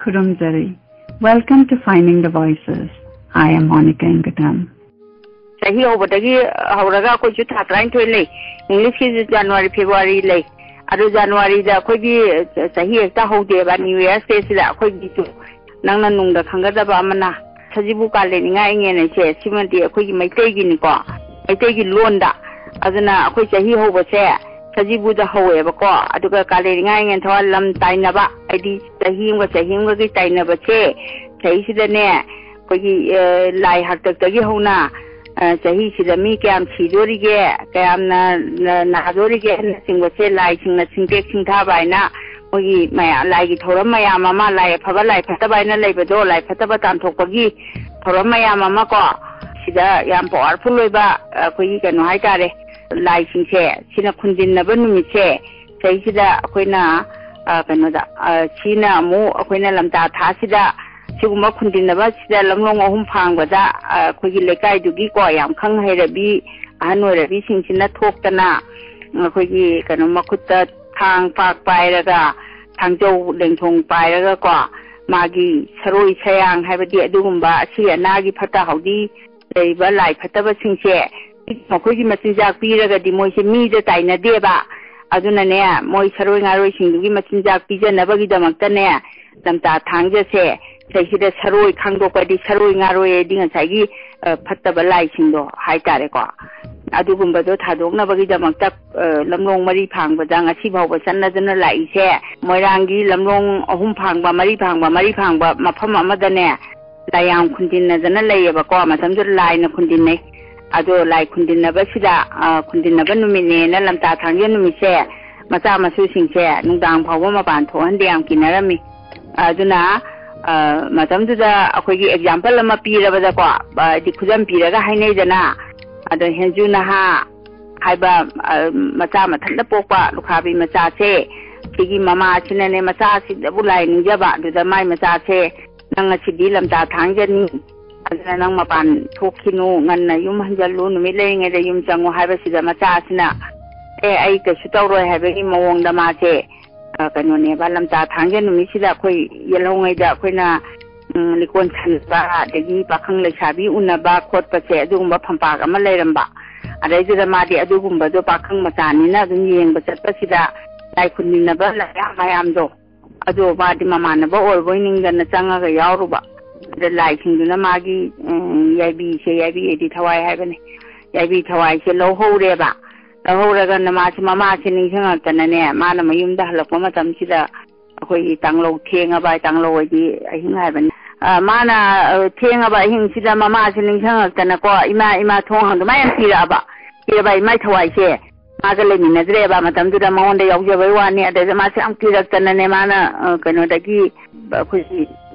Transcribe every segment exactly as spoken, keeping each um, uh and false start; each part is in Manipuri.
ꯈꯨꯔꯨꯝꯖꯔꯤ꯫ Welcome to Finding the Voices. I am Monica Ingatam. ꯆꯍꯤ ꯍꯧꯕꯗꯒꯤ ꯍꯧꯔꯒ ꯑꯩꯈꯣꯏꯁꯨ ꯊꯥ ꯇꯔꯥꯅꯤꯊꯣꯏ ꯂꯩ꯫ ꯏꯪꯂꯤꯁꯀꯤꯁꯨ ꯖꯅꯋꯥꯔꯤ, ꯐꯦꯕ꯭ꯔꯨꯋꯥꯔꯤ ꯂꯩ꯫ ꯑꯗꯨ ꯖꯅꯋꯥꯔꯤꯗ ꯑꯩꯈꯣꯏꯒꯤ ꯆꯍꯤ ꯍꯦꯛꯇ ꯍꯧꯗꯦꯕ, New Year's Day ꯁꯤꯗ ꯑꯩꯈꯣꯏꯒꯤꯁꯨ꯫ ꯅꯪꯅ ꯅꯨꯡꯗ ꯈꯪꯒꯗꯕ ꯑꯃꯅ, ꯁꯖꯤꯕꯨ ꯀꯥꯂꯦꯟ ꯏꯉꯥ ꯏꯉꯦꯟ ꯍꯥꯏꯁꯦ, ꯁꯤꯃꯗꯤ ꯑꯩꯈꯣꯏꯒꯤ ꯃꯩꯇꯩꯒꯤꯅꯤꯀꯣ, ꯃꯩꯇꯩꯒꯤ ꯂꯣꯟꯗ꯫ ꯑꯗꯨꯅ ꯑꯩꯈꯣꯏ ꯆꯍꯤ ꯍꯧꯕꯁꯦ ꯁꯖꯤꯕꯨꯗ ꯍꯧꯋꯦꯕꯀꯣ꯫ ꯑꯗꯨꯒ ꯀꯥꯂꯦꯟ ꯏꯉꯥ ꯏꯉꯦꯟ ꯊꯋꯥꯟ ꯂꯝ ꯇꯥꯏꯅꯕ, ꯍꯥꯏꯗꯤ ꯆꯍꯤ ꯑꯃꯒ ꯆꯍꯤ ꯑꯃꯒꯒꯤ ꯇꯥꯏꯅꯕꯁꯦ, ꯆꯍꯤꯁꯤꯗꯅꯦ ꯑꯩꯈꯣꯏꯒꯤ, ꯑ, ꯂꯥꯏ ꯍꯥꯛꯇꯛꯇꯒꯤ ꯍꯧꯅ, ꯑ, ꯆꯍꯤꯁꯤꯗ ꯃꯤ ꯀꯌꯥꯝ ꯁꯤꯗꯣꯔꯤꯒꯦ, ꯀꯌꯥꯝꯅ ꯅ-, ꯅꯥꯗꯣꯔꯤꯒꯦ ꯍꯥꯏꯅꯆꯤꯡꯕꯁꯦ ꯂꯥꯏꯁꯤꯡꯅ ꯁꯤꯡꯇꯦꯛ ꯁꯤꯡꯊꯥꯕ ꯍꯥꯏꯅ ꯑꯩꯈꯣꯏꯒꯤ ꯃꯌꯥ-, ꯂꯥꯏꯒꯤ ꯊꯧꯔꯝ ꯃꯌꯥꯝ ꯑꯃ, ꯂꯥꯏ ꯑꯐꯕ ꯂꯥꯏ ꯐꯠꯇꯕ ꯍꯥꯏꯅ ꯂꯩꯕꯗꯣ, ꯂꯥꯏ ꯐꯠꯇꯕ ꯇꯥꯟꯊꯣꯛꯄꯒꯤ ꯊꯧꯔꯝ ꯃꯌꯥꯝ ꯑꯃ ꯀꯣ, ꯁꯤꯗ ꯌꯥꯝ powerful ꯑꯣꯏꯕ, ꯑ, ꯑꯩꯈꯣꯏꯒꯤ ꯀꯩꯅꯣ ꯍꯥꯏꯇꯥꯔꯦ, ꯂꯥꯏꯁꯤꯡꯁꯦ, ꯁꯤꯅ ꯈꯨꯟꯗꯤꯟꯅꯕ ꯅꯨꯃꯤꯠꯁꯦ, ꯁꯤꯗꯩꯁꯤꯗ ꯑꯩꯈꯣꯏꯅ, ꯑ, ꯀꯩꯅꯣꯗ, ꯑ, ꯁꯤꯅ ꯑꯃꯨꯛ ꯑꯩꯈꯣꯏꯅ ꯂꯝꯇꯥ ꯊꯥꯁꯤꯗ ꯁꯤꯒꯨꯝꯕ ꯈꯨꯟꯗꯤꯟꯅꯕꯁꯤꯗ ꯂꯝꯂꯣꯡ ꯑꯍꯨꯝ ꯐꯥꯡꯕꯗ, ꯑ, ꯑꯩꯈꯣꯏꯒꯤ ꯂꯩꯀꯥꯏꯗꯨꯒꯤꯀꯣ ꯌꯥꯝ ꯈꯪ ꯍꯩꯔꯕꯤ, ꯑꯍꯟ ꯑꯣꯏꯔꯕꯤꯁꯤꯡꯁꯤꯅ ꯊꯣꯛꯇꯅ ꯑꯩꯈꯣꯏꯒꯤ ꯀꯩꯅꯣ ꯃꯈꯨꯠꯇ ꯊꯥꯡ ꯄꯥꯛ ꯄꯥꯏꯔꯒ, ꯊꯥꯡꯖꯧ ꯂꯦꯡꯊꯣꯡ ꯄꯥꯏꯔꯒꯀꯣ, ꯃꯥꯒꯤ ꯁꯔꯣꯏ ꯁꯌꯥꯡ ꯍꯥꯏꯕꯗꯤ ꯑꯗꯨꯒꯨꯝꯕ ꯑꯁꯤ ꯑꯅꯥꯒꯤ ꯐꯠꯇ ꯍꯥꯎꯗꯤ ꯂꯩꯔꯤꯕ ꯂꯥꯏ ꯐꯠꯇꯕꯁꯤꯡꯁꯦ ꯃꯈꯣꯏꯒꯤ ꯃꯆꯤꯟꯖꯥꯛ ꯄꯤꯔꯒꯗꯤ ꯃꯣꯏꯁꯦ ꯃꯤꯗ ꯇꯥꯏꯅꯗꯦꯕ꯫ ꯑꯗꯨꯅꯅꯦ, ꯃꯣꯏ ꯁꯔꯣꯏ ꯉꯥꯔꯣꯏꯁꯤꯡꯗꯨꯒꯤ ꯃꯆꯤꯟꯖꯥꯛ ꯄꯤꯖꯅꯕꯒꯤꯗꯃꯛꯇꯅꯦ, ꯂꯝꯇꯥ ꯊꯥꯡꯖꯁꯦ ꯁꯤꯗꯩꯁꯤꯗ ꯁꯔꯣꯏ ꯈꯪꯗꯣꯛꯄꯗꯤ, ꯁꯔꯣꯏ ꯉꯥꯔꯣꯏ ꯍꯥꯏꯗꯤ ꯉꯁꯥꯏꯒꯤ, ꯑ, ꯐꯠꯇꯕ ꯂꯥꯏꯁꯤꯡꯗꯣ ꯍꯥꯏꯇꯥꯔꯦꯀꯣ, ꯑꯗꯨꯒꯨꯝꯕꯗꯣ ꯊꯥꯗꯣꯛꯅꯕꯒꯤꯗꯃꯛꯇ, ꯑ, ꯂꯝꯂꯣꯡ ꯃꯔꯤ ꯐꯥꯡꯕꯗ ꯉꯁꯤ ꯐꯥꯎꯕ ꯆꯠꯅꯗꯨꯅ ꯂꯥꯛꯏꯁꯦ꯫ ꯃꯣꯏꯔꯥꯡꯒꯤ ꯂꯝꯂꯣꯡ ꯑꯍꯨꯝ ꯐꯥꯡꯕ, ꯃꯔꯤ ꯐꯥꯡꯕ, ꯃꯔꯤ ꯐꯥꯡꯕ ꯃꯐꯝ ꯑꯃꯗꯅꯦ, ꯂꯥꯏ ꯌꯥꯝ ꯈꯨꯟꯗꯤꯟꯅꯗꯅ ꯂꯩꯌꯦꯕꯀꯣ꯫ ꯃꯇꯝꯗꯨꯗ ꯂꯥꯏꯅ ꯈꯨꯟꯗꯤꯟꯅꯩ꯫ ꯑꯗꯣ ꯂꯥꯏ ꯈꯨꯟꯗꯤꯟꯅꯕꯁꯤꯗ, ꯑ, ꯈꯨꯟꯗꯤꯟꯅꯕ ꯅꯨꯃꯤꯠꯅꯦꯅ ꯂꯝꯇꯥ ꯊꯥꯡꯖ ꯅꯨꯃꯤꯠꯁꯦ ꯃꯆꯥ ꯃꯁꯨꯁꯤꯡꯁꯦ ꯅꯨꯡꯗꯥꯡ ꯐꯥꯎꯕ ꯃꯄꯥꯟ ꯊꯣꯛꯍꯟꯗꯦ, ꯌꯥꯝ ꯀꯤꯅꯔꯝꯃꯤ꯫ ꯑꯗꯨꯅ, ꯑ, ꯃꯇꯝꯗꯨꯗ ꯑꯩꯈꯣꯏꯒꯤ example ꯑꯃ ꯄꯤꯔꯕꯗꯀꯣ, ꯑ, ꯍꯥꯏꯗꯤ ꯈꯨꯗꯝ ꯄꯤꯔꯒ ꯍꯥꯏꯅꯩꯗꯅ, ꯑꯗꯣ ꯍꯦꯟꯖꯨ ꯅꯍꯥ ꯍꯥꯏꯕ, ꯑ, ꯃꯆꯥ ꯃꯊꯟꯇ ꯄꯣꯛꯄ ꯂꯨꯈꯥꯕꯤ ꯃꯆꯥꯁꯦ, ꯁꯤꯒꯤ ꯃꯃꯥꯁꯤꯅꯅꯦ ꯃꯆꯥꯁꯤꯗꯕꯨ ꯂꯥꯏ ꯅꯤꯡꯖꯕ, ꯑꯗꯨꯗ ꯃꯥꯏ ꯃꯆꯥꯁꯦ, "ꯅꯪ ꯉꯁꯤꯗꯤ ꯂꯝꯇꯥ ꯊꯥꯡꯖꯅꯤ, ꯑꯗꯨꯅ ꯅꯪ ꯃꯄꯥꯟ ꯊꯣꯛꯈꯤꯅꯨ, ꯉꯟꯅ ꯌꯨꯝ ꯍꯟꯖꯜꯂꯨ, ꯅꯨꯃꯤꯠ ꯂꯩꯔꯤꯉꯩꯗ ꯌꯨꯝ ꯆꯪꯉꯨ" ꯍꯥꯏꯕꯁꯤꯗ ꯃꯆꯥꯁꯤꯅ, "ꯑꯦ, ꯑꯩ ꯀꯩꯁꯨ ꯇꯧꯔꯣꯏ" ꯍꯥꯏꯕꯒꯤ ꯃꯑꯣꯡꯗ ꯃꯥꯁꯦ ꯑ, ꯀꯩꯅꯣꯅꯦꯕ, ꯂꯝꯇꯥ ꯊꯥꯡꯖ ꯅꯨꯃꯤꯠꯁꯤꯗ ꯑꯩꯈꯣꯏ ꯌꯦꯜꯍꯧꯉꯩꯗ ꯑꯩꯈꯣꯏꯅ, ꯎꯝ, ꯂꯤꯀꯣꯟ ꯁꯥꯟꯅꯕ, ꯑꯗꯒꯤ ꯄꯥꯈꯪ ꯂꯩꯁꯥꯕꯤ ꯎꯅꯕ ꯈꯣꯠꯄꯁꯦ, ꯑꯗꯨꯒꯨꯝꯕ ꯐꯝꯄꯥꯛ ꯑꯃ ꯂꯩꯔꯝꯕ꯫ ꯑꯗꯩꯗꯨꯗ ꯃꯥꯗꯤ ꯑꯗꯨꯒꯨꯝꯕꯗꯣ ꯄꯥꯈꯪ ꯃꯆꯥꯅꯤꯅ ꯑꯗꯨꯝ ꯌꯦꯡꯕ ꯆꯠꯄꯁꯤꯗ ꯂꯥꯏ ꯈꯨꯔꯨꯝꯃꯤꯟꯅꯕ ꯂꯥꯏ ꯃꯌꯥꯝꯗꯣ, ꯑꯗꯣ ꯃꯥꯗꯤ ꯃꯃꯥꯟꯅꯕ ꯑꯣꯏꯔꯕꯣꯏ ꯅꯤꯡꯗꯅ ꯆꯪꯉꯒ ꯌꯥꯎꯔꯨꯕ꯫ ꯑꯗ ꯂꯥꯏꯁꯤꯡꯗꯨꯅ ꯃꯥꯒꯤ, ꯎꯝ, ꯌꯥꯏꯕꯤꯁꯦ, ꯌꯥꯏꯕꯤ ꯍꯥꯏꯗꯤ ꯊꯋꯥꯏ ꯍꯥꯏꯕꯅꯦ, ꯌꯥꯏꯕꯤ ꯊꯋꯥꯏꯁꯦ ꯂꯧꯍꯧꯔꯦꯕ꯫ ꯂꯧꯍꯧꯔꯒꯅ ꯃꯥꯁꯦ, ꯃꯃꯥꯁꯦ ꯅꯤꯡꯁꯤꯡꯉꯛꯇꯅꯅꯦ, ꯃꯥꯅ ꯃꯌꯨꯝꯗ ꯍꯜꯂꯛꯄ ꯃꯇꯝꯁꯤꯗ ꯑꯩꯈꯣꯏꯒꯤ ꯇꯥꯡꯂꯧ ꯊꯦꯡꯉꯕ, ꯇꯥꯡꯂꯧ ꯍꯥꯏꯗꯤ ꯑꯍꯤꯡ ꯍꯥꯏꯕꯅꯤ꯫ ꯑ, ꯃꯥꯅ, ꯑ, ꯊꯦꯡꯉꯕ ꯑꯍꯤꯡꯁꯤꯗ ꯃꯃꯥꯁꯦ ꯅꯤꯡꯁꯤꯡꯉꯛꯇꯅꯀꯣ, "ꯏꯃꯥ, ꯏꯃꯥ, ꯊꯣꯡ ꯍꯥꯡꯗꯣ"꯫ ꯃꯥ ꯌꯥꯝ ꯀꯤꯔꯛꯑꯕ, ꯀꯤꯔꯕ ꯏꯃꯥꯏ ꯊꯋꯥꯏꯁꯦ꯫ ꯃꯥꯒ ꯂꯩꯃꯤꯟꯅꯗ꯭ꯔꯦꯕ ꯃꯇꯝꯗꯨꯗ, ꯃꯉꯣꯟꯗ ꯌꯥꯎꯖꯕꯩ ꯋꯥꯅꯤ꯫ ꯑꯗꯩꯗ ꯃꯥꯁꯦ ꯌꯥꯝ ꯀꯤꯔꯛꯇꯅꯅꯦ, ꯃꯥꯅ, ꯑ, ꯀꯩꯅꯣꯗꯒꯤ, ꯑꯩꯈꯣꯏꯒꯤ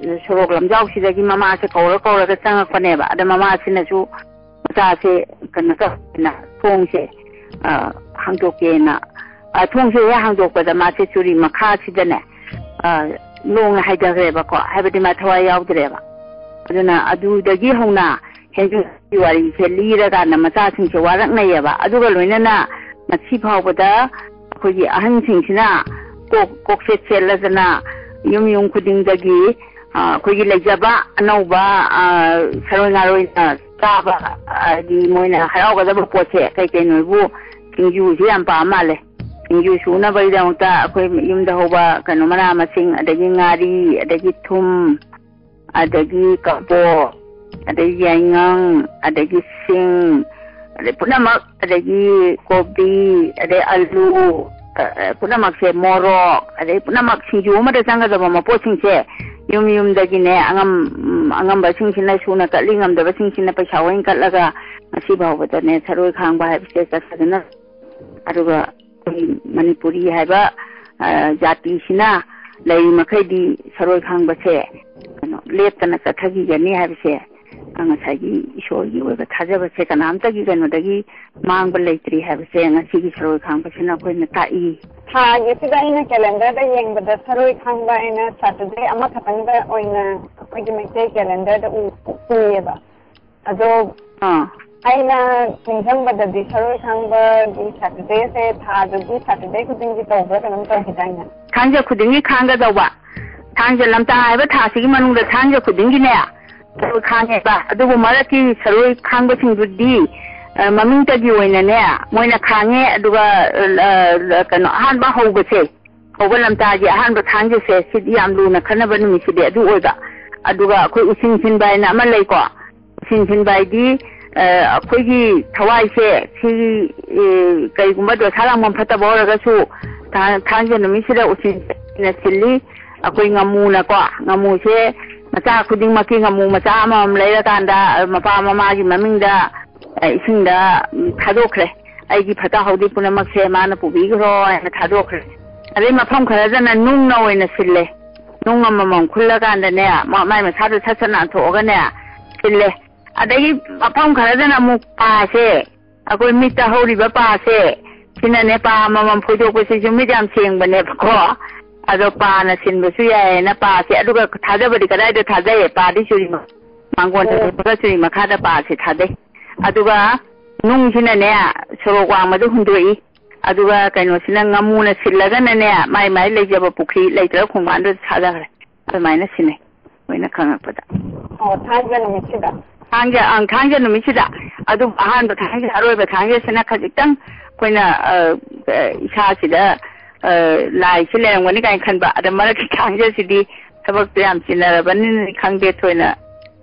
ꯁꯣꯔꯣꯛ ꯂꯝꯖꯥꯎꯁꯤꯗꯒꯤ ꯃꯃꯥꯁꯦ ꯀꯧꯔ ꯀꯧꯔꯒ ꯆꯪꯉꯛꯄꯅꯦꯕ꯫ ꯑꯗ ꯃꯃꯥꯁꯤꯅꯁꯨ ꯃꯆꯥꯁꯦ ꯀꯩꯅꯣ ꯇꯧꯗꯅ ꯊꯣꯡꯁꯦ, ꯑ, ꯍꯥꯡꯗꯣꯛꯀꯦꯅ, ꯑ, ꯊꯣꯡꯁꯦ ꯍꯦꯛ ꯍꯥꯡꯗꯣꯛꯄꯗ ꯃꯥꯁꯦ ꯆꯨꯔꯤ ꯃꯈꯥꯁꯤꯗꯅꯦ, ꯑ, ꯂꯣꯡꯅ ꯍꯥꯏꯊꯈ꯭ꯔꯦꯕꯀꯣ, ꯍꯥꯏꯕꯗꯤ ꯃꯥ ꯊꯋꯥꯏ ꯌꯥꯎꯗ꯭ꯔꯦꯕ꯫ ꯑꯗꯨꯅ ꯑꯗꯨꯗꯒꯤ ꯍꯧꯅ ꯍꯦꯟꯖꯨꯒꯤ ꯋꯥꯔꯤꯁꯦ ꯂꯤꯔꯀꯥꯟꯗ ꯃꯆꯥꯁꯤꯡꯁꯦ ꯋꯥꯔꯛꯅꯩꯌꯦꯕ꯫ ꯑꯗꯨꯒ ꯂꯣꯏꯅꯅ ꯉꯁꯤ ꯐꯥꯎꯕꯗ ꯑꯩꯈꯣꯏꯒꯤ ꯑꯍꯟꯁꯤꯡꯁꯤꯅ ꯀꯣꯛ, ꯀꯣꯛꯆꯦꯠ ꯆꯦꯠꯂꯗꯅ ꯌꯨꯝ ꯌꯨꯝ ꯈꯨꯗꯤꯡꯗꯒꯤ, ꯑ, ꯑꯩꯈꯣꯏꯒꯤ ꯂꯩꯖꯕ ꯑꯅꯧꯕ, ꯑ, ꯁꯔꯣꯏ ꯉꯥꯔꯣꯏꯅ ꯆꯥꯕ, ꯍꯥꯏꯗꯤ ꯃꯣꯏꯅ ꯍꯔꯥꯎꯒꯗꯕ ꯄꯣꯠꯁꯦ ꯀꯩ ꯀꯩꯅꯣꯕꯨ, ꯁꯤꯡꯖꯨꯁꯤ ꯌꯥꯝ ꯄꯥꯝ ꯃꯥꯜꯂꯦ꯫ ꯁꯤꯡꯖꯨ ꯁꯨꯅꯕꯒꯤꯗꯃꯛꯇ ꯑꯩꯈꯣꯏ ꯌꯨꯝꯗ ꯍꯧꯕ ꯀꯩꯅꯣ, ꯃꯅꯥ ꯃꯁꯤꯡ, ꯑꯗꯒꯤ ꯉꯥꯔꯤ, ꯑꯗꯒꯤ ꯊꯨꯝ, ꯑꯗꯒꯤ ꯀꯕꯣꯛ, ꯑꯗꯒꯤ ꯌꯥꯏꯉꯪ, ꯑꯗꯒꯤ ꯁꯤꯡ, ꯑꯗꯩ ꯄꯨꯝꯅꯃꯛ, ꯑꯗꯒꯤ ꯀꯣꯕꯤ, ꯑꯗꯩ ꯑꯂꯨ, ꯑ, ꯑ, ꯄꯨꯝꯅꯃꯛꯁꯦ, ꯃꯣꯔꯣꯛ, ꯑꯗꯩ ꯄꯨꯝꯅꯃꯛ ꯁꯤꯡꯖꯨ ꯑꯃꯗ ꯆꯪꯒꯗꯕ ꯃꯄꯣꯠꯁꯤꯡꯁꯦ ꯌꯨꯝ ꯌꯨꯝꯗꯒꯤꯅꯦ, ꯑꯉꯝ-, ꯎꯝ, ꯑꯉꯝꯕꯁꯤꯡꯁꯤꯅ ꯁꯨꯅ ꯀꯠꯂꯤ, ꯉꯝꯗꯕꯁꯤꯡꯁꯤꯅ ꯄꯩꯁꯥ ꯑꯣꯏꯅ ꯀꯠꯂꯒ ꯉꯁꯤ ꯐꯥꯎꯕꯗꯅꯦ ꯊꯔꯣꯏ ꯈꯥꯡꯕ ꯍꯥꯏꯕꯁꯦ ꯆꯠꯊꯗꯨꯅ, ꯑꯗꯨꯒ ꯑꯩꯈꯣꯏ ꯃꯅꯤꯄꯨꯔꯤ ꯍꯥꯏꯕ, ꯑ, ꯖꯥꯇꯤꯁꯤꯅ ꯂꯩꯔꯤ ꯃꯈꯩꯗꯤ ꯊꯔꯣꯏ ꯈꯥꯡꯕꯁꯦ ꯀꯩꯅꯣ, ꯂꯦꯞꯇꯅ ꯆꯠꯊꯈꯤꯒꯅꯤ ꯍꯥꯏꯕꯁꯦ, ꯑ, ꯉꯁꯥꯏꯒꯤ ꯏꯁꯣꯔꯒꯤ ꯑꯣꯏꯕ ꯊꯥꯖꯕꯁꯦ ꯀꯅꯥꯝꯇꯒꯤ ꯀꯩꯅꯣꯗꯒꯤ ꯃꯥꯡꯕ ꯂꯩꯇ꯭ꯔꯤ ꯍꯥꯏꯕꯁꯦ ꯉꯁꯤꯒꯤ ꯊꯔꯣꯏ ꯈꯥꯡꯕꯁꯤꯅ ꯑꯩꯈꯣꯏꯅ ꯇꯥꯛꯏ꯫ ꯊꯥꯒꯤꯁꯤꯗ ꯑꯩꯅ calendarꯗ ꯌꯦꯡꯕꯗ ꯊꯔꯣꯏ ꯈꯥꯡꯕ ꯍꯥꯏꯅ Saturday ꯑꯃꯈꯛꯇꯪꯗ ꯑꯣꯏꯅ ꯑꯩꯈꯣꯏꯒꯤ ꯃꯩꯇꯩ calendarꯗ ꯎ-, ꯎꯏꯌꯦꯕ꯫ ꯑꯗꯣ ꯑꯥ꯫ ꯑꯩꯅ ꯅꯤꯡꯁꯤꯡꯕꯗꯗꯤ ꯁꯔꯣꯏ ꯈꯥꯡꯕꯒꯤ Saturdayꯁꯦ ꯊꯥꯗꯨꯒꯤ Saturday ꯈꯨꯗꯤꯡꯒꯤ ꯇꯧꯕ꯭ꯔꯥ ꯀꯩꯅꯣꯝ ꯇꯧꯈꯤꯗꯥꯏꯅꯦ? ꯊꯥꯡꯖ ꯈꯨꯗꯤꯡꯒꯤ ꯈꯥꯡꯒꯗꯧꯕ꯫ ꯊꯥꯡꯖ ꯂꯝꯇꯥ ꯍꯥꯏꯕ ꯊꯥꯁꯤꯒꯤ ꯃꯅꯨꯡꯗ ꯊꯥꯡꯖ ꯈꯨꯗꯤꯡꯒꯤꯅꯦ ꯁꯔꯣꯏ ꯈꯥꯡꯉꯦꯕ꯫ ꯑꯗꯨꯕꯨ ꯃꯔꯛꯀꯤ ꯁꯔꯣꯏ ꯈꯥꯡꯕꯁꯤꯡꯗꯨꯗꯤ, ꯑ, ꯃꯃꯤꯡꯇꯒꯤ ꯑꯣꯏꯅꯅꯦ, ꯃꯣꯏꯅ ꯈꯥꯡꯉꯦ, ꯑꯗꯨꯒ, ꯑ, ꯑ, ꯀꯩꯅꯣ, ꯑꯍꯥꯟꯕ ꯍꯧꯕꯁꯦ, ꯍꯧꯕ ꯂꯝꯇꯥꯒꯤ ꯑꯍꯥꯟꯕ ꯊꯥꯡꯖꯁꯦ, ꯁꯤꯗꯤ ꯌꯥꯝ ꯂꯨꯅ ꯈꯟꯅꯕ ꯅꯨꯃꯤꯠꯁꯤꯗꯤ ꯑꯗꯨ ꯑꯣꯏꯕ꯫ ꯑꯗꯨꯒ ꯑꯩꯈꯣꯏ ꯎꯁꯤꯟ ꯁꯤꯟꯕ ꯍꯥꯏꯅ ꯑꯃ ꯂꯩꯀꯣ꯫ ꯎꯁꯤꯟ ꯁꯤꯟꯕ ꯍꯥꯏꯗꯤ, ꯑ, ꯑꯩꯈꯣꯏꯒꯤ ꯊꯋꯥꯏꯁꯦ, ꯁꯤ, ꯑ, ꯀꯔꯤꯒꯨꯝꯕ ꯗꯣꯁꯥ ꯂꯥꯡꯕꯟ ꯐꯠꯇꯕ ꯑꯣꯏꯔꯒꯁꯨ, ꯊꯥ-, ꯊꯥꯡꯖ ꯅꯨꯃꯤꯠꯁꯤꯗ ꯎꯁꯤꯟ ꯁꯤꯟꯅ ꯁꯤꯜꯂꯤ꯫ ꯑꯩꯈꯣꯏ ꯉꯥꯃꯨꯅꯀꯣ, ꯉꯥꯃꯨꯁꯦ ꯃꯆꯥ ꯈꯨꯗꯤꯡꯃꯛꯀꯤ ꯉꯥꯃꯨ ꯃꯆꯥ ꯑꯃꯃꯝ ꯂꯩꯔꯀꯥꯟꯗ, ꯃꯄꯥ ꯃꯃꯥꯒꯤ ꯃꯃꯤꯡꯗ, ꯑ, ꯏꯁꯤꯡꯗ, ꯎꯝ, ꯊꯥꯗꯣꯛꯈ꯭ꯔꯦ꯫ "ꯑꯩꯒꯤ ꯐꯠꯇ ꯍꯥꯎꯗꯤ ꯄꯨꯝꯅꯃꯛꯁꯦ ꯃꯥꯅ ꯄꯨꯕꯤꯈ꯭ꯔꯣ" ꯍꯥꯏꯅ ꯊꯥꯗꯣꯛꯈ꯭ꯔꯦ꯫ ꯑꯗꯩ ꯃꯐꯝ ꯈꯔꯗꯅ ꯅꯨꯡꯅ ꯑꯣꯏꯅ ꯁꯤꯜꯂꯦ꯫ ꯅꯨꯡ ꯑꯃꯃꯝ ꯈꯨꯜꯂꯀꯥꯟꯗꯅꯦ, ꯃꯥ-, ꯃꯥꯏ ꯃꯁꯥꯗꯣ ꯁꯠ ꯁꯠ ꯅꯥꯟꯊꯣꯛꯑꯒꯅꯦ ꯁꯤꯜꯂꯦ꯫ ꯑꯗꯒꯤ ꯃꯐꯝ ꯈꯔꯗꯅ ꯑꯃꯨꯛ ꯄꯥꯁꯦ, ꯑꯩꯈꯣꯏ ꯃꯤꯠꯇ ꯍꯧꯔꯤꯕ ꯄꯥꯁꯦ, ꯁꯤꯅꯅꯦ, ꯄꯥ ꯑꯃꯃꯝ ꯐꯣꯏꯗꯣꯛꯄꯁꯤꯁꯨ ꯃꯤꯠ ꯌꯥꯝ ꯁꯦꯡꯕꯅꯦꯕꯀꯣ꯫ ꯑꯗꯣ ꯄꯥꯅ ꯁꯤꯟꯕꯁꯨ ꯌꯥꯏꯌꯦꯅ ꯄꯥꯁꯦ, ꯑꯗꯨꯒ ꯊꯥꯗꯕꯗꯤ ꯀꯗꯥꯏꯗ ꯊꯥꯗꯩ? ꯄꯥꯗꯤ ꯆꯨꯔꯤ ꯃ-, ꯃꯥꯡꯒꯣꯟꯗ ꯎꯝ꯫ ꯂꯦꯞꯄꯒ ꯆꯨꯔꯤ ꯃꯈꯥꯗ ꯄꯥꯁꯦ ꯊꯥꯗꯩ꯫ ꯑꯗꯨꯒ ꯅꯨꯡꯁꯤꯅꯅꯦ, ꯁꯣꯔꯣꯛ ꯋꯥꯡꯃꯗ ꯍꯨꯟꯗꯣꯛꯏ꯫ ꯑꯗꯨꯒ ꯀꯩꯅꯣꯁꯤꯅ ꯉꯥꯃꯨꯅ ꯁꯤꯜꯂꯒꯅꯅꯦ, ꯃꯥꯏ ꯃꯥꯏ ꯂꯩꯖꯕ ꯄꯨꯈ꯭ꯔꯤ ꯂꯩꯇ꯭ꯔꯒ ꯈꯣꯡꯕꯥꯟꯗꯨꯗ ꯊꯥꯗꯈ꯭ꯔꯦ꯫ ꯑꯗꯨꯃꯥꯏꯅ ꯁꯤꯟꯅꯩ, ꯑꯩꯈꯣꯏꯅ ꯈꯪꯉꯛꯄꯗ꯫ ꯑꯣ, ꯊꯥꯡꯖ ꯅꯨꯃꯤꯠꯁꯤꯗ? ꯊꯥꯡꯖ, ꯑꯪ, ꯊꯥꯡꯖ ꯅꯨꯃꯤꯠꯁꯤꯗ꯫ ꯑꯗꯨꯝ ꯑꯍꯥꯟꯕ ꯊꯥꯡꯖ, ꯑꯔꯣꯏꯕ ꯊꯥꯡꯖꯁꯤꯅ ꯈꯖꯤꯛꯇꯪ ꯑꯩꯈꯣꯏꯅ, ꯑ, ꯑ, ꯏꯁꯥꯁꯤꯗ, ꯑ, ꯂꯥꯏꯁꯤ ꯂꯩꯔꯝꯒꯅꯤ ꯀꯥꯏꯅ ꯈꯟꯕ꯫ ꯑꯗ ꯃꯔꯛꯀꯤ ꯊꯥꯡꯖꯁꯤꯗꯤ ꯊꯕꯛꯇꯣ ꯌꯥꯝ ꯆꯤꯟꯅꯔꯕꯅꯤꯅ ꯈꯪꯗꯦ, ꯊꯣꯏꯅ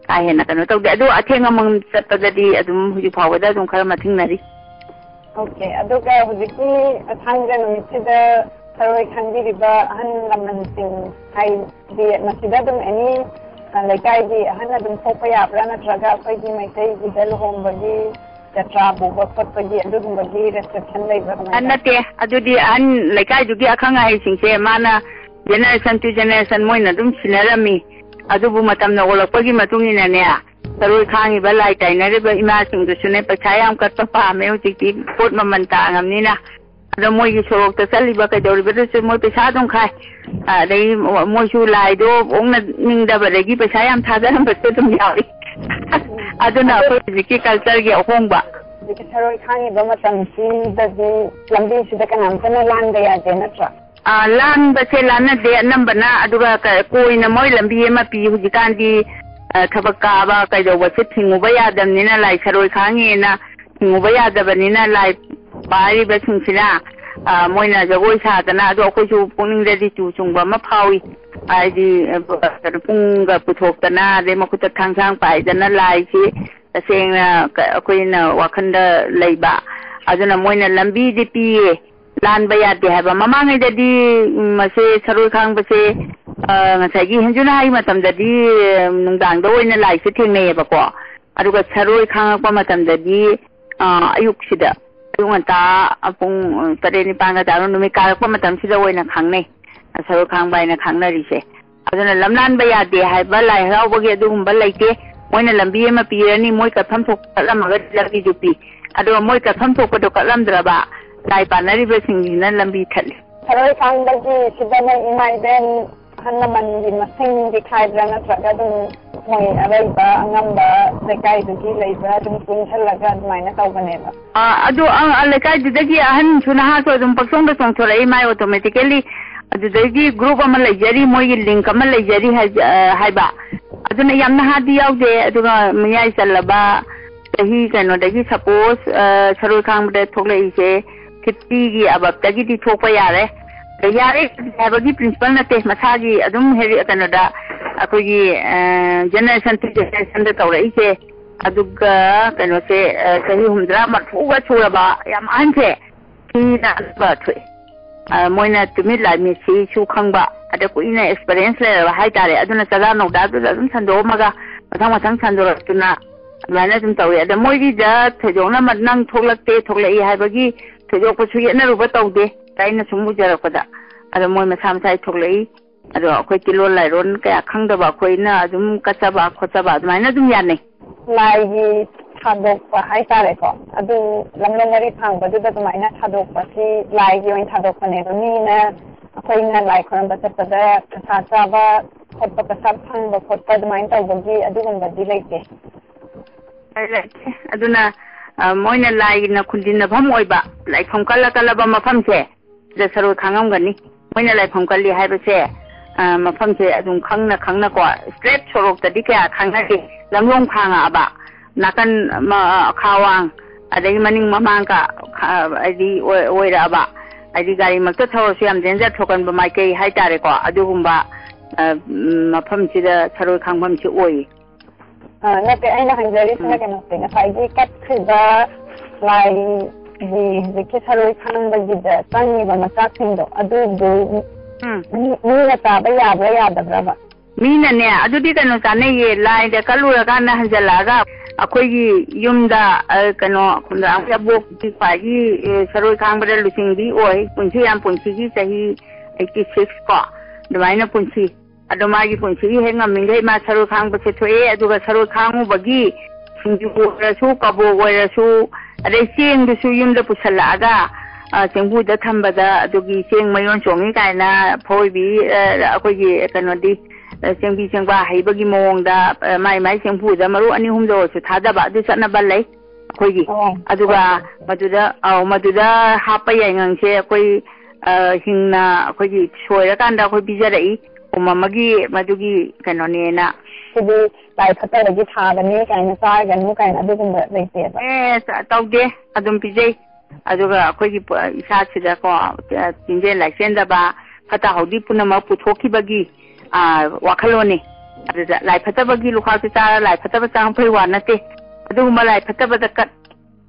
ꯀꯥ ꯍꯦꯟꯅ ꯀꯩꯅꯣ ꯇꯧꯗꯦ꯫ ꯑꯗꯣ ꯑꯊꯦꯡ ꯑꯃꯝ ꯆꯠꯄꯗꯗꯤ ꯑꯗꯨꯝ ꯍꯧꯖꯤꯛ ꯐꯥꯎꯕꯗ ꯑꯗꯨꯝ ꯈꯔ ꯃꯊꯤꯡꯅꯔꯤ꯫ ꯑꯣꯀꯦ, ꯑꯗꯨꯒ ꯍꯧꯖꯤꯛꯀꯤ ꯊꯥꯡꯖ ꯅꯨꯃꯤꯠꯁꯤꯗ ꯊꯔꯣꯏ ꯈꯪꯕꯤꯔꯤꯕ ꯑꯍꯜ ꯂꯃꯟꯁꯤꯡ, ꯍꯥꯏꯗꯤ ꯃꯁꯤꯗ ꯑꯗꯨꯝ ꯑꯦꯅꯤ, ꯑ, ꯂꯩꯀꯥꯏꯒꯤ ꯑꯍꯜ ꯑꯗꯨꯝ ꯊꯣꯛꯄ ꯌꯥꯕ꯭ꯔꯥ, ꯅꯠꯇ꯭ꯔꯒ ꯑꯩꯈꯣꯏꯒꯤ ꯃꯩꯇꯩꯒꯤꯗ ꯂꯨꯍꯣꯡꯕꯒꯤ ꯖꯇ꯭ꯔꯥ ꯄꯨꯕ ꯈꯣꯠꯄꯒꯤ ꯑꯗꯨꯒꯨꯝꯕꯒꯤ restriction ꯂꯩꯕ꯭ꯔꯥ, ꯑ, ꯀꯃꯥꯏꯅ ꯇꯧ- ꯅꯠꯇꯦ, ꯑꯗꯨꯗꯤ ꯑꯍꯟ ꯂꯩꯀꯥꯏꯗꯨꯒꯤ ꯑꯈꯪ ꯑꯍꯩꯁꯤꯡꯁꯦ ꯃꯥꯅ generation to generation ꯃꯣꯏꯅ ꯑꯗꯨꯝ ꯁꯤꯟꯅꯔꯝꯃꯤ꯫ ꯑꯗꯨꯕꯨ ꯃꯇꯝꯅ ꯑꯣꯜꯂꯛꯄꯒꯤ ꯃꯇꯨꯡ ꯏꯟꯅꯅꯦ, ꯊꯔꯣꯏ ꯈꯥꯡꯉꯤꯕ ꯂꯥꯏ ꯇꯥꯏꯅꯔꯤꯕ ꯏꯃꯥꯁꯤꯡꯗꯨꯁꯨꯅꯦ, ꯄꯩꯁꯥ ꯌꯥꯝ ꯀꯠꯄ ꯄꯥꯝꯃꯦ꯫ ꯍꯧꯖꯤꯛꯇꯤ ꯄꯣꯠ ꯃꯃꯜ ꯇꯥꯡꯉꯕꯅꯤꯅ꯫ ꯑꯗꯣ ꯃꯣꯏꯒꯤ ꯁꯣꯔꯣꯛꯇ ꯆꯠꯂꯤꯕ ꯀꯩꯗꯧꯔꯤꯕꯗꯨꯁꯨ ꯃꯣꯏ ꯄꯩꯁꯥ ꯑꯗꯨꯝ ꯈꯥꯏ꯫ ꯑꯗꯩ ꯃꯣꯏꯁꯨ ꯂꯥꯏꯗꯣ ꯑꯣꯛꯅꯅꯤꯡꯗꯕꯗꯒꯤ ꯄꯩꯁꯥ ꯌꯥꯝ ꯊꯥꯗꯔꯝꯕꯁꯨ ꯑꯗꯨꯝ ꯌꯥꯎꯏ꯫ ꯑꯗꯨꯅ ꯑꯗꯨ ꯑꯩꯈꯣꯏ ꯍꯧꯖꯤꯛꯀꯤ cultureꯒꯤ ꯑꯍꯣꯡꯕ꯫ ꯍꯧꯖꯤꯛꯀꯤ ꯊꯔꯣꯏ ꯈꯥꯡꯉꯤꯕ ꯃꯇꯝꯁꯤꯗꯗꯤ ꯂꯝꯕꯤꯁꯤꯗ ꯀꯅꯥꯝꯇꯅ ꯂꯥꯟꯕ ꯌꯥꯗꯦ ꯅꯠꯇ꯭ꯔꯥ? ꯑ, ꯂꯥꯟꯕꯁꯦ ꯂꯥꯟꯅꯗꯦ ꯑꯅꯝꯕꯅ, ꯑꯗꯨꯒ ꯀ-, ꯀꯣꯏꯅ ꯃꯣꯏ ꯂꯝꯕꯤ ꯑꯃ ꯄꯤ ꯍꯧꯖꯤꯛꯀꯥꯟꯗꯤ, ꯑ, ꯊꯕꯛ ꯀꯥꯕ ꯀꯩꯗꯧꯕꯁꯦ ꯊꯤꯡꯉꯨꯕ ꯌꯥꯗꯕꯅꯤꯅ, ꯂꯥꯏ ꯊꯔꯣꯏ ꯈꯥꯡꯉꯦꯅ ꯊꯤꯡꯉꯨꯕ ꯌꯥꯗꯕꯅꯤꯅ, ꯂꯥꯏ ꯄꯥꯏꯔꯤꯕꯁꯤꯡꯁꯤꯅ, ꯑ, ꯃꯣꯏꯅ ꯖꯒꯣꯏ ꯁꯥꯗꯅ, ꯑꯗꯣ ꯑꯩꯈꯣꯏꯁꯨ ꯄꯨꯛꯅꯤꯡꯗꯗꯤ ꯆꯨ ꯆꯨꯡꯕ ꯑꯃ ꯐꯥꯎꯏ꯫ ꯍꯥꯏꯗꯤ, ꯑ, ꯀꯩꯅꯣ, ꯄꯨꯡꯒ ꯄꯨꯊꯣꯛꯇꯅ, ꯑꯗꯩ ꯃꯈꯨꯠꯇ ꯊꯥꯡꯁꯥꯡ ꯄꯥꯏꯗꯅ ꯂꯥꯏꯁꯤ ꯇꯁꯦꯡꯅ ꯀ-, ꯑꯩꯈꯣꯏꯅ ꯋꯥꯈꯜꯗ ꯂꯩꯕ꯫ ꯑꯗꯨꯅ ꯃꯣꯏꯅ ꯂꯝꯕꯤꯗꯤ ꯄꯤꯌꯦ, ꯂꯥꯟꯕ ꯌꯥꯗꯦ ꯍꯥꯏꯕ꯫ ꯃꯃꯥꯡꯉꯩꯗꯗꯤ, ꯎꯝ, ꯃꯁꯦ ꯊꯔꯣꯏ ꯈꯥꯡꯕꯁꯦ, ꯑ, ꯉꯁꯥꯏꯒꯤ ꯍꯦꯟꯖꯨꯅ ꯍꯥꯏ ꯃꯇꯝꯗꯗꯤ, ꯎꯝ, ꯅꯨꯡꯗꯥꯡꯗ ꯑꯣꯏꯅ ꯂꯥꯏꯁꯦ ꯊꯦꯡꯅꯩꯌꯦꯕꯀꯣ꯫ ꯑꯗꯨꯒ ꯊꯔꯣꯏ ꯈꯥꯡꯉꯛꯄ ꯃꯇꯝꯗꯗꯤ, ꯑ, ꯑꯌꯨꯛꯁꯤꯗ, ꯑꯌꯨꯛ ꯉꯟꯇꯥ ꯄꯨꯡ, ꯑ, ꯇꯔꯦꯠ ꯅꯤꯄꯥꯟꯒ ꯇꯥꯔꯣ, ꯅꯨꯃꯤꯠ ꯀꯥꯔꯛꯄ ꯃꯇꯝꯁꯤꯗ ꯑꯣꯏꯅ ꯈꯪꯅꯩ, ꯊꯔꯣꯏ ꯈꯥꯡꯕ ꯍꯥꯏꯅ ꯈꯪꯅꯔꯤꯁꯦ꯫ ꯑꯗꯨꯅ ꯂꯝꯂꯥꯟꯕ ꯌꯥꯗꯦ ꯍꯥꯏꯕ ꯂꯥꯏ ꯍꯔꯥꯎꯕꯒꯤ ꯑꯗꯨꯒꯨꯝꯕ ꯂꯩꯇꯦ꯫ ꯃꯣꯏꯅ ꯂꯝꯕꯤ ꯑꯃ ꯄꯤꯔꯅꯤ, ꯃꯣꯏ ꯀꯠꯐꯝ ꯊꯣꯛꯄ ꯀꯠꯂꯝꯃꯒꯗꯤ ꯂꯝꯕꯤꯗꯨ ꯄꯤ꯫ ꯑꯗꯨꯒ ꯃꯣꯏ ꯀꯠꯐꯝ ꯊꯣꯛꯄꯗꯣ ꯀꯠꯂꯝꯗ꯭ꯔꯕ, ꯂꯥꯏ ꯄꯥꯟꯅꯔꯤꯕꯁꯤꯡꯁꯤꯅ ꯂꯝꯕꯤ ꯊꯠꯂꯤ꯫ ꯊꯔꯣꯏ ꯈꯥꯡꯕꯒꯤ ꯁꯤꯗ ꯃꯣꯏ ꯏꯃꯥ ꯏꯕꯦꯟ ꯑꯍꯜ ꯂꯃꯟꯒꯤ ꯃꯁꯤꯡꯗꯤ ꯈꯥꯏꯕ꯭ꯔꯥ, ꯅꯠꯇ꯭ꯔꯒ ꯑꯗꯨꯝ ꯃꯣꯏ ꯑꯔꯩꯕ ꯑꯉꯝꯕ ꯂꯩꯀꯥꯏꯗꯨꯒꯤ ꯂꯩꯕ꯭ꯔꯥ, ꯑꯗꯨꯝ ꯄꯨꯟꯁꯜꯂꯒ ꯑꯗꯨꯃꯥꯏꯅ ꯇꯧꯕꯅꯦꯕ? ꯑꯥ, ꯑꯗꯨ, ꯑ, ꯑ, ꯂꯩꯀꯥꯏꯗꯨꯗꯒꯤ ꯑꯍꯟꯁꯨ ꯅꯍꯥꯁꯨ ꯑꯗꯨꯝ ꯄꯪꯆꯣꯡꯗ ꯆꯣꯡꯊꯣꯔꯛꯏ, ꯃꯥꯏ automatically꯫ ꯑꯗꯨꯗꯩꯗꯤ group ꯑꯃ ꯂꯩꯖꯔꯤ, ꯃꯣꯏꯒꯤ link ꯑꯃ ꯂꯩꯖꯔꯤ ꯍꯥꯏ-, ꯑ, ꯍꯥꯏꯕ꯫ ꯑꯗꯨꯅ ꯌꯥꯝ ꯅꯍꯥꯗꯤ ꯌꯥꯎꯗꯦ, ꯑꯗꯨꯒ ꯃꯌꯥꯏ ꯆꯜꯂꯕ ꯆꯍꯤ ꯀꯩꯅꯣꯗꯒꯤ, suppose, ꯑ, ꯊꯔꯣꯏ ꯈꯥꯡꯕꯗ ꯊꯣꯛꯂꯛꯏꯁꯦ fiftyꯒꯤ aboveꯇꯒꯤꯗꯤ ꯊꯣꯛꯄ ꯌꯥꯔꯦ꯫ ꯑꯗ ꯌꯥꯔꯦ ꯍꯥꯏꯕꯒꯤ principle ꯅꯠꯇꯦ, ꯃꯁꯥꯒꯤ ꯑꯗꯨꯝ ꯍꯦꯔꯤ-, ꯀꯩꯅꯣꯗ ꯑꯩꯈꯣꯏꯒꯤ, ꯑ, generation to generationꯗ ꯇꯧꯔꯛꯏꯁꯦ꯫ ꯑꯗꯨꯒ ꯀꯩꯅꯣꯁꯦ, ꯑ, ꯆꯍꯤ ꯍꯨꯝꯗ꯭ꯔꯥ ꯃꯔꯐꯨꯒ ꯁꯨꯔꯕ ꯌꯥꯝ ꯑꯍꯟꯁꯦ, ꯁꯤꯅ ꯑꯅꯝꯕ ꯊꯣꯛꯑꯦ꯫ ꯑ, ꯃꯣꯏꯅ ꯇꯨꯃꯤꯠ ꯂꯥꯏꯃꯤꯠꯁꯤꯁꯨ ꯈꯪꯕ, ꯑꯗ ꯀꯨꯏꯅ experience ꯂꯩꯔꯕ ꯍꯥꯏꯇꯥꯔꯦ꯫ ꯑꯗꯨꯅ ꯆꯔꯥ ꯅꯧꯗꯥꯗꯨꯗ ꯑꯗꯨꯝ ꯁꯟꯗꯣꯛꯑꯝꯃꯒ ꯃꯊꯪ ꯃꯊꯪ ꯁꯟꯗꯣꯔꯛꯇꯨꯅ ꯑꯗꯨꯃꯥꯏꯅ ꯑꯗꯨꯝ ꯇꯧꯋꯤ꯫ ꯑꯗ ꯃꯣꯏꯒꯤꯗ ꯊꯣꯏꯗꯣꯛꯅ ꯃ-, ꯅꯪ ꯊꯣꯛꯂꯛꯇꯦ, ꯊꯣꯛꯂꯛꯏ ꯍꯥꯏꯕꯒꯤ ꯊꯣꯏꯗꯣꯛꯄꯁꯨ ꯌꯦꯠꯅꯔꯨꯕ ꯇꯧꯗꯦ, ꯑꯩꯅ ꯁꯨꯝ ꯎꯖꯔꯛꯄꯗ꯫ ꯑꯗꯣ ꯃꯣꯏ ꯃꯁꯥ ꯃꯁꯥꯒꯤ ꯊꯣꯛꯂꯛꯏ꯫ ꯑꯗꯣ ꯑꯩꯈꯣꯏ ꯇꯤꯂꯣꯟ ꯂꯥꯏꯔꯣꯟ ꯀꯌꯥ ꯈꯪꯗꯕ ꯑꯩꯈꯣꯏꯅ ꯑꯗꯨꯝ ꯀꯠꯆꯕ ꯈꯣꯠꯆꯕ ꯑꯗꯨꯃꯥꯏꯅ ꯑꯗꯨꯝ ꯌꯥꯅꯩ꯫ ꯂꯥꯏꯒꯤ ꯊꯥꯗꯣꯛꯄ ꯍꯥꯏꯇꯥꯔꯦꯀꯣ, ꯑꯗꯨ ꯂꯝꯂꯣꯡ ꯃꯔꯤ ꯐꯥꯡꯕꯗꯨꯗ ꯑꯗꯨꯃꯥꯏꯅ ꯊꯥꯗꯣꯛꯄꯁꯤ ꯂꯥꯏꯒꯤ ꯑꯣꯏꯅ ꯊꯥꯗꯣꯛꯄꯅꯦꯕ꯫ ꯃꯤꯅ ꯑꯩꯈꯣꯏꯅ ꯂꯥꯏ ꯈꯣꯏꯔꯝꯕ ꯆꯠꯄꯗ ꯄꯩꯁꯥ ꯆꯥꯕ ꯈꯣꯠꯄ, ꯄꯩꯁꯥ ꯐꯪꯕ ꯈꯣꯠꯄ ꯑꯗꯨꯃꯥꯏꯅ ꯇꯧꯕꯒꯤ ꯑꯗꯨꯒꯨꯝꯕꯗꯤ ꯂꯩꯇꯦ꯫ ꯂꯩꯇꯦ꯫ ꯑꯗꯨꯅ, ꯑ, ꯃꯣꯏꯅ ꯂꯥꯏꯅ ꯈꯨꯟꯗꯤꯟꯅꯐꯝ ꯑꯣꯏꯕ ꯂꯥꯏꯐꯝ ꯀꯜꯂ ꯀꯜꯂꯕ ꯃꯐꯝꯁꯦ, ꯁꯤꯗ ꯁꯔꯣꯏ ꯈꯥꯡꯉꯝꯒꯅꯤ꯫ ꯃꯣꯏꯅ ꯂꯥꯏꯐꯝ ꯀꯜꯂꯤ ꯍꯥꯏꯕꯁꯦ, ꯑ, ꯃꯐꯝꯁꯦ ꯑꯗꯨꯝ ꯈꯪꯅ ꯈꯪꯅꯀꯣ, straight ꯁꯣꯔꯣꯛꯇꯗꯤ ꯀꯌꯥ ꯈꯪꯅꯗꯦ꯫ ꯂꯝꯂꯣꯡ ꯈꯥꯡꯉꯛꯑꯕ, ꯅꯥꯀꯟ ꯃ-, ꯈꯥꯋꯥꯡ, ꯑꯗꯒꯤ ꯃꯅꯤꯡ ꯃꯃꯥꯡꯒ, ꯈ-, ꯍꯥꯏꯗꯤ ꯑꯣꯏ-, ꯑꯣꯏꯔꯛꯑꯕ, ꯍꯥꯏꯗꯤ ꯒꯥꯔꯤꯃꯛꯇ ꯊꯧꯔꯁꯨ ꯌꯥꯝ danger ꯊꯣꯛꯀꯟꯕ ꯃꯥꯏꯀꯩ ꯍꯥꯏꯇꯥꯔꯦꯀꯣ, ꯑꯗꯨꯒꯨꯝꯕ, ꯑ, ꯎꯝ, ꯃꯐꯝꯁꯤꯗ ꯁꯔꯣꯏ ꯈꯥꯡꯐꯝꯁꯤ ꯑꯣꯏ꯫ ꯑ, ꯅꯠꯇꯦ, ꯑꯩꯅ ꯍꯪꯖꯔꯤꯁꯤꯅ ꯎꯝ꯫ ꯀꯩꯅꯣꯁꯦ, ꯉꯁꯥꯏꯒꯤ ꯀꯠꯈ꯭ꯔꯤꯕ ꯂꯥꯏꯒꯤ ꯍꯧꯖꯤꯛꯀꯤ ꯁꯔꯣꯏ ꯈꯥꯡꯕꯒꯤꯗ ꯆꯪꯉꯤꯕ ꯃꯆꯥꯛꯁꯤꯡꯗꯣ, ꯑꯗꯨꯗꯨ ꯎꯝ꯫ ꯃꯤ-, ꯃꯤꯅ ꯆꯥꯕ ꯌꯥꯕ꯭ꯔꯥ ꯌꯥꯗꯕ꯭ꯔꯕ? ꯃꯤꯅꯅꯦ, ꯑꯗꯨꯗꯤ ꯀꯩꯅꯣ ꯆꯥꯅꯩꯌꯦ, ꯂꯥꯏꯗ ꯀꯠꯂꯨꯔꯀꯥꯟꯗ ꯍꯟꯖꯜꯂꯛꯑꯒ ꯑꯩꯈꯣꯏꯒꯤ ꯌꯨꯝꯗ, ꯑ, ꯀꯩꯅꯣ, ꯈꯨꯟꯗ꯭ꯔꯥꯝꯒꯤ ꯑꯕꯣꯛꯀꯤ ꯈ꯭ꯋꯥꯏꯒꯤ, ꯑ, ꯁꯔꯣꯏ ꯈꯥꯡꯕꯗ ꯂꯨꯆꯤꯡꯕꯤ ꯑꯣꯏ, ꯄꯨꯟꯁꯤ ꯌꯥꯝ ꯄꯨꯟꯁꯤꯒꯤ ꯆꯍꯤ eighty six ꯀꯣ, ꯑꯗꯨꯃꯥꯏꯅ ꯄꯨꯟꯁꯤ꯫ ꯑꯗꯣ ꯃꯥꯒꯤ ꯄꯨꯟꯁꯤꯒꯤ ꯍꯦꯛ ꯉꯝꯃꯤꯈꯩ ꯃꯥ ꯁꯔꯣꯏ ꯈꯥꯡꯕꯁꯦ ꯊꯣꯛꯑꯦ, ꯑꯗꯨꯒ ꯁꯔꯣꯏ ꯈꯥꯡꯉꯨꯕꯒꯤ ꯁꯤꯡꯖꯨ ꯑꯣꯏꯔꯁꯨ, ꯀꯕꯣꯛ ꯑꯣꯏꯔꯁꯨ, ꯑꯗꯩ ꯆꯦꯡꯗꯨꯁꯨ ꯌꯨꯝꯗ ꯄꯨꯁꯜꯂꯛꯑꯒ, ꯑ, ꯆꯦꯡꯕꯨꯗ ꯊꯝꯕꯗ ꯑꯗꯨꯒꯤ ꯆꯦꯡ ꯃꯌꯣꯟ ꯆꯣꯡꯉꯤ ꯀꯥꯏꯅ ꯐꯧꯏꯕꯤ, ꯑ, ꯑꯩꯈꯣꯏꯒꯤ ꯀꯩꯅꯣꯗꯤ, ꯑ, ꯆꯦꯡꯕꯤ ꯆꯦꯡꯕꯥ ꯍꯩꯕꯒꯤ ꯃꯑꯣꯡꯗ, ꯑ, ꯃꯥꯏ ꯃꯥꯏ ꯆꯦꯡꯕꯨꯗ ꯃꯔꯨ ꯑꯅꯤ ꯑꯍꯨꯝꯗ ꯑꯣꯏꯔꯁꯨ ꯊꯥꯗꯕ, ꯑꯗꯨ ꯆꯠꯅꯕ ꯂꯩ ꯑꯩꯈꯣꯏꯒꯤ꯫ ꯑꯣ, ꯑꯗꯨꯒ ꯑꯣ, ꯑꯣ꯫ ꯃꯗꯨꯗ, ꯑꯧ, ꯃꯗꯨꯗ ꯍꯥꯞꯄ ꯌꯥꯏꯉꯪꯁꯦ ꯑꯩꯈꯣꯏ, ꯑ, ꯍꯤꯡꯅ ꯑꯩꯈꯣꯏꯒꯤ ꯁꯣꯏꯔꯀꯥꯟꯗ ꯑꯩꯈꯣꯏ ꯄꯤꯖꯔꯛꯏ꯫ ꯀꯨꯝ ꯑꯃꯒꯤ ꯃꯗꯨꯒꯤ ꯀꯩꯅꯣꯅꯦꯅ꯫ ꯁꯤꯗꯤ ꯂꯥꯏ ꯐꯠꯇꯕꯒꯤ ꯊꯥꯕꯅꯤ ꯀꯥꯏꯅ ꯆꯥꯒꯅꯨ ꯀꯥꯏꯅ ꯑꯗꯨꯒꯨꯝꯕ ꯂꯩꯇꯦꯕ꯫ ꯑꯦ, ꯆ-, ꯇꯧꯗꯦ꯫ ꯑꯗꯨꯝ ꯄꯤꯖꯩ꯫ ꯑꯗꯨꯒ ꯑꯩꯈꯣꯏꯒꯤ ꯄ-, ꯏꯁꯥꯁꯤꯗꯀꯣ, ꯑ, ꯆꯤꯟꯖꯦꯟ ꯂꯥꯏꯆꯦꯟꯗꯕ, ꯐꯠꯇ ꯍꯥꯎꯗꯤ ꯄꯨꯝꯅꯃꯛ ꯄꯨꯊꯣꯛꯈꯤꯕꯒꯤ, ꯑ, ꯋꯥꯈꯜꯂꯣꯟꯅꯤ꯫ ꯑꯗꯨꯗ ꯂꯥꯏ ꯐꯠꯇꯕꯒꯤ ꯂꯨꯈꯥꯛꯇꯨ ꯆꯥꯔ ꯂꯥꯏ ꯐꯠꯇꯕ ꯆꯪꯉꯛꯄꯩ ꯋꯥ ꯅꯠꯇꯦ꯫ ꯑꯗꯨꯒꯨꯝꯕ ꯂꯥꯏ ꯐꯠꯇꯕꯗ ꯀꯠ-,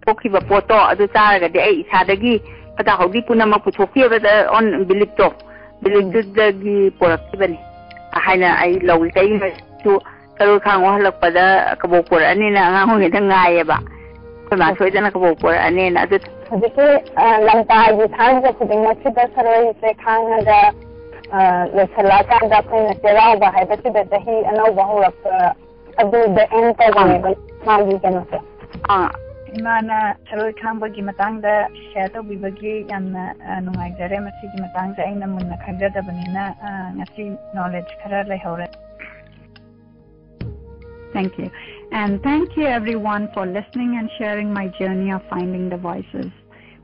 ꯊꯣꯛꯈꯤꯕ ꯄꯣꯠꯇꯣ ꯑꯗꯨ ꯆꯥꯔꯒꯗꯤ ꯑꯩ ꯏꯁꯥꯗꯒꯤ ꯐꯠꯇ ꯍꯥꯎꯗꯤ ꯄꯨꯝꯅꯃꯛ ꯄꯨꯊꯣꯛꯈꯤꯕꯗ ꯑꯣꯟ-, beliefꯇꯣ, beliefꯇꯨꯗꯒꯤ ꯄꯣꯔꯛꯈꯤꯕꯅꯤ ꯍꯥꯏꯅ ꯑꯩ ꯂꯧꯏ꯫ ꯀꯩꯒꯤꯅꯣ ꯍꯥꯏꯔꯁꯨ ꯁꯔꯣꯏ ꯈꯥꯡ ꯋꯥꯍꯜꯂꯛꯄꯗ ꯀꯕꯣꯛ ꯄꯣꯔꯛꯑꯅꯤꯅ ꯑꯉꯥꯡ ꯑꯣꯏꯔꯤꯉꯩꯗ ꯉꯥꯏꯌꯦꯕ꯫ ꯑꯩꯈꯣꯏ ꯃꯥ ꯁꯣꯏꯗꯅ ꯀꯕꯣꯛ ꯄꯣꯔꯛꯑꯅꯤꯅ꯫ ꯑꯗꯨ ꯍꯧꯖꯤꯛꯀꯤ, ꯑ, ꯂꯝꯇꯥꯒꯤ ꯊꯥꯡꯖ ꯈꯨꯗꯤꯡꯃꯛꯁꯤꯗ ꯁꯔꯣꯏꯁꯦ ꯈꯥꯡꯉꯒ, ꯑ, ꯂꯣꯏꯁꯤꯜꯂꯛꯑꯀꯥꯟꯗ ꯑꯩꯈꯣꯏꯅ ꯆꯩꯔꯥꯎꯕ ꯍꯥꯏꯕꯁꯤꯗ ꯆꯍꯤ ꯑꯅꯧꯕ ꯍꯧꯔꯛꯄ ꯑꯗꯨꯗ end ꯇꯧꯕꯅꯦꯕ ꯃꯥꯒꯤ ꯀꯩꯅꯣꯁꯦ꯫ ꯑꯥ꯫ ꯏꯃꯥꯅ ꯊꯔꯣꯏ ꯈꯥꯡꯕꯒꯤ ꯃꯇꯥꯡꯗ share ꯇꯧꯕꯤꯕꯒꯤ ꯌꯥꯝꯅ, ꯑ, ꯅꯨꯡꯉꯥꯏꯖꯔꯦ꯫ ꯃꯁꯤꯒꯤ ꯃꯇꯥꯡꯗ ꯑꯩꯅ ꯃꯨꯟꯅ ꯈꯪꯖꯗꯕꯅꯤꯅ, ꯑ, ꯉꯁꯤ knowledge ꯈꯔ ꯂꯩꯍꯧꯔꯦ꯫ Thank you꯫ And thank you everyone for listening and sharing my journey of finding the voices.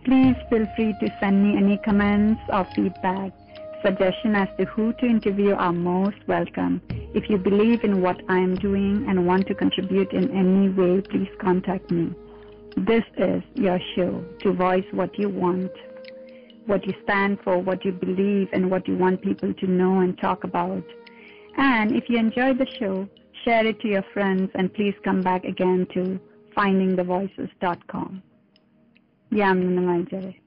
Please feel free to send me any comments or feedback, suggestion as to who to interview are most welcome. If you believe in what I am doing and want to contribute in any way, please contact me. This is your show to voice what you want, what you stand for, what you believe, and what you want people to know and talk about. And if you enjoyed the show, share it to your friends and please come back again to finding the voices dot com. ꯌꯥꯝꯅ ꯅꯨꯡꯉꯥꯏꯖꯔꯦ꯫